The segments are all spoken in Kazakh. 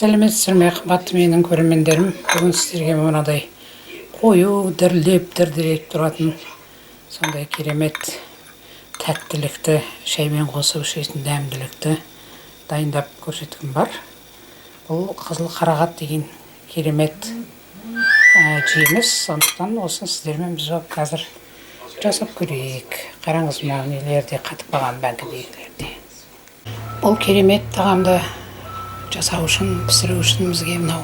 Сәлеметсіздер ме, қымбатты менің көрермендерім. Бүгін сіздерге мынадай қою, дірілдеп, дірдіреп тұратын сондай керемет тәттілікті, шаймен қосып ішетін дәмділікті дайындап көрсеткім бар. Бұл қызыл қарағат деген керемет жеміс. Сондықтан осыны сіздермен біз қазір жасап көрейік. Қараңыз, мына нелерде қатып қалған бәңкідегілерде. Бұл керемет тағамды жасау үшін, пісіру үшін бізге мынау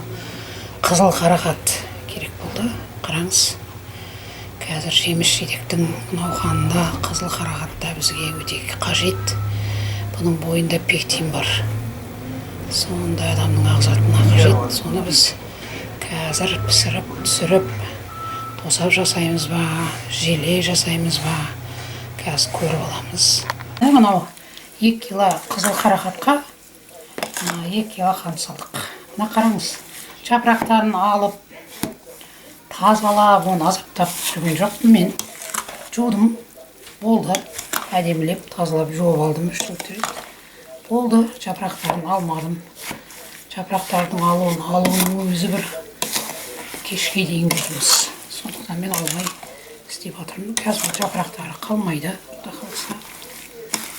қызыл қарақат керек болды. Қараңыз, қазір жеміс жидектің науқанында қызыл қарақат та бізге өте қажет. Бұның бойында пектин бар. Сондай адамның ағзасына қажет. Соны біз қазір пісіріп, түсіріп, тосап жасаймыз ба, желе жасаймыз ба, қазір көріп аламыз. Мынау 2 кило қызыл қарақатқа 2 кило қант салдық. Мына қараңыз, жапырақтарын алып, тазалап, оны азаптап жүрген жоқпын мен. Жудым, болды, әдемілеп тазалап жуып алдым 3-4 рет. Болды, жапырақтарын алмадым. Жапырақтардың алуының өзі бір кешке дейінгі жұмыс. Сондықтан мен алмай істеп жатырмын. Қазір бұл жапырақтары қалмайды, құда қалса.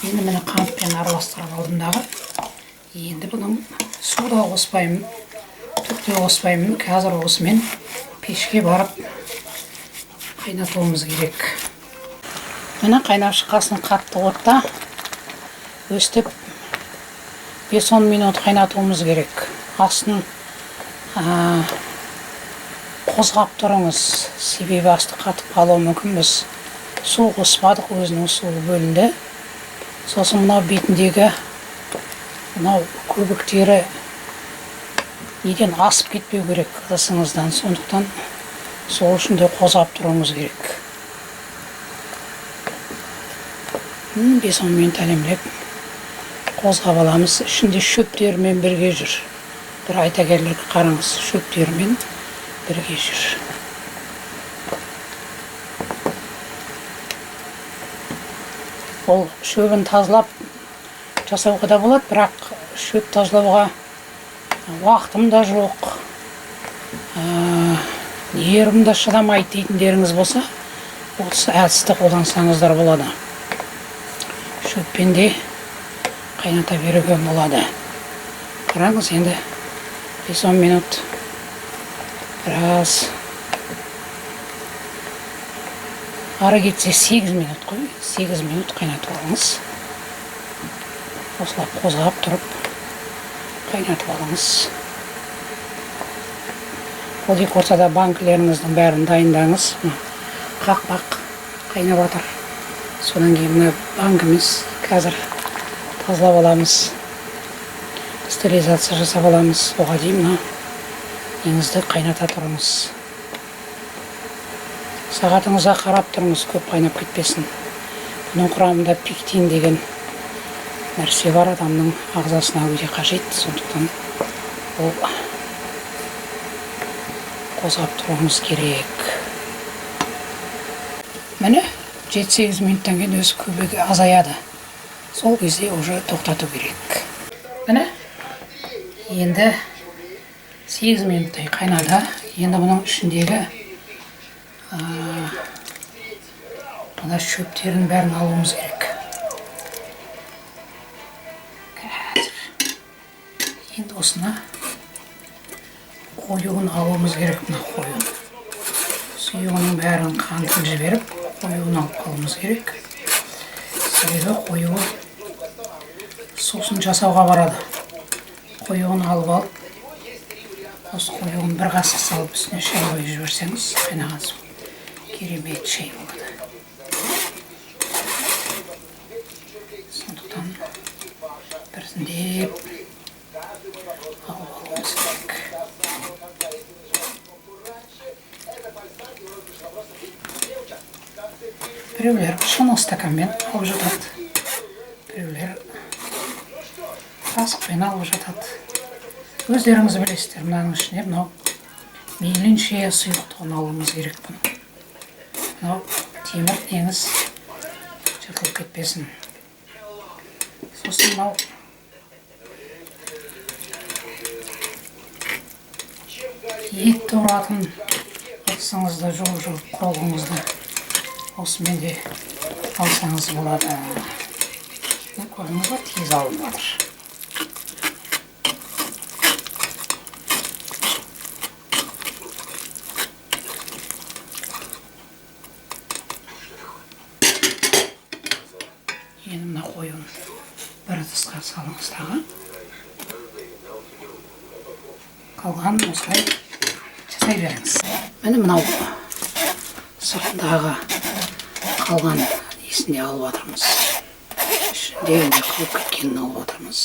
Енді міне қантпен араластырып алдым дағы. Енді бұның су да қоспаймын, түк те қоспаймын. Қазір осымен пешке барып қайнатуымыз керек. Міне қайнап шыққасын қатты отта өстіп 5-10 минут қайнатуымыз керек. Астын қозғап тұрыңыз, себебі асты қатып қалуы мүмкін. Біз су қоспадық, өзінің суы бөлінді. Сосын мынау бетіндегі мынау көбіктері неден асып кетпеу керек ыдысыңыздан. Сондықтан сол үшін де қозғап тұруыңыз керек. 5-10 минут әдемілеп қозғап аламыз. Ішінде шөптерімен бірге жүр. Бір айта кетерлік, қараңыз, шөптерімен бірге жүр. Ол шөбін тазалап жасауға да болады, бірақ шөп тазалауға уақытым да жоқ, нервім де шыдамайды дейтіндеріңіз болса, осы әдісті қолдансаңыздар болады. Шөппен де қайната беруге болады. Қараңыз, енді 5-10 минут біраз ары кетсе 8 минут қой, 8 минут қайнатып алыңыз. Осылай қозғап тұрып қайнатып алыңыз. Ол екі ортада банкілеріңіздің бәрін дайындаңыз. Мына қақпақ қайнап жатыр. Содан кейін мына банкіміз қазір тазалап аламыз, стерилизация жасап аламыз. Оған дейін мына неңізді қайната тұрыңыз. Сағатыңызға қарап тұрыңыз, көп қайнап кетпесін. Бұның құрамында пектин деген нәрсе бар, адамның ағзасына өте қажет. Сондықтан ол қозғап тұруымыз керек. Міне 7-8 минуттан кейін өз көбігі азаяды. Сол кезде уже тоқтату керек. Міне енді 8 минуттай қайнады. Енді бұның ішіндегі мына шөптерін бәрін алуымыз керек. Қазір енді осыны қоюын алуымыз керек. Мына қоюын, сұйығының бәрін қантын жіберіп қоюын алып қалуымыз керек. Себебі қоюы сусын жасауға барады. Қоюын алып алып, осы қоюын бір қасық салып үстіне шай құйып жіберсеңіз, қайнаған су керемет шай болады. Сондықтан біртіндеп алып алуымыз керек. Біреулер шыны стаканмен алып жатады, біреулер қасықпен алып жатады. Өздеріңіз білесіздер. Мынаның ішіне мынау мейлінше сұйықтығын алуымыз керек бұның. Мынау темір неңіз жыртылып кетпесін. Сосын мынау Ет туратын ыдысыңызды жуып-жуып құрылғыңызды осымен де алсаңыз болады. Мына көрдіңіз ба, тез алынып жатыр. Енді мына қоюын бір ыдысқа салыңыз дағы. Қалғанын осылай жасай беріңіз. Міне мынау сыртындағы қалған несін де алып жатырмыз. Ішінде енді қалып кеткенін алып жатырмыз.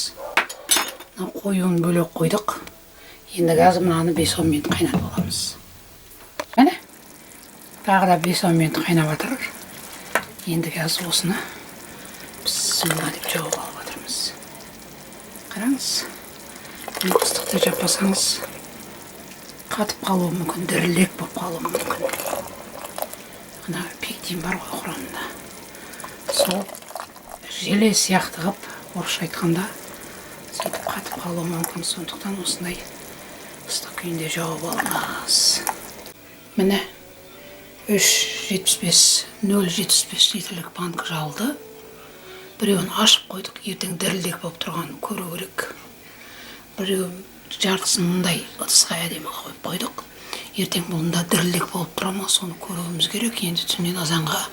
Мына қоюын бөлек қойдық. Енді қазір мынаны 5-10 минут қайнатып аламыз. Міне тағы да 5-10 минут қайнап жатыр. Енді қазір осыны бісміллә деп жауып алып жатырмыз. Қараңыз, бұны ыстықта жаппасаңыз қатып қалуы мүмкін, дірілдек болып қалуы мүмкін. Мына пектин бар ғой құрамында. Сол желе сияқты қылып, орысша айтқанда, сөйтіп қатып қалуы мүмкін. Сондықтан осындай ыстық күйінде жауып алыңыз. Міне 3,75, 0,75 литрлік банка жабылды. Біреуін ашып қойдық, ертең дірілдек болып тұрғанын көру керек. Біреуін жартысын мындай ыдысқа әдемі қойып қойдық. Ертең бұнда дірілдек болып тұра ма, соны көруіміз керек. Енді түннен азанға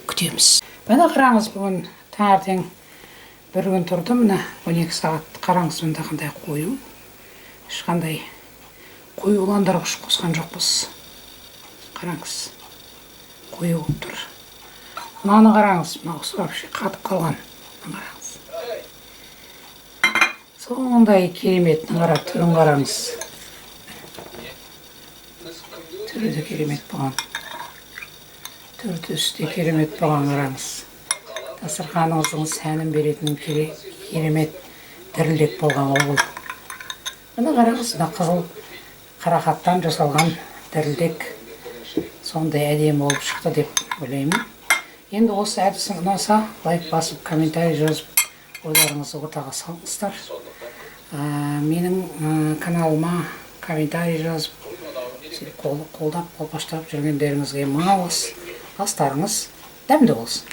күтеміз. Міне қараңыз, бүгін таңертең бір күн тұрды, міне 12 сағат. Қараңыз, мында қандай қою. Ешқандай қоюландырғыш қосқан жоқпыз. Қараңыз, қою болып тұр. Мынаны қараңыз, мынау вообще қатып қалған. Қараңыз. Сондай керемет, қара түрін қараңыз. Түрі де керемет болған. Түр түсі де керемет болған, қараңыз. Дастарханыңыздың сәнін беретін керемет дірілдек болған ол бұл. Міне қараңыз, мына қызыл қарақаттан жасалған дірілдек сондай әдемі болып шықты деп ойлаймын. Енді осы әдісің ұнаса, лайк басып, комментарий жазып, ойларыңызды ортаға салыңыздар. Менің каналыма комментарий жазып, қолдап, қолпаштап жүргендеріңізге мың алғыс. Астарыңыз дәмді болсын.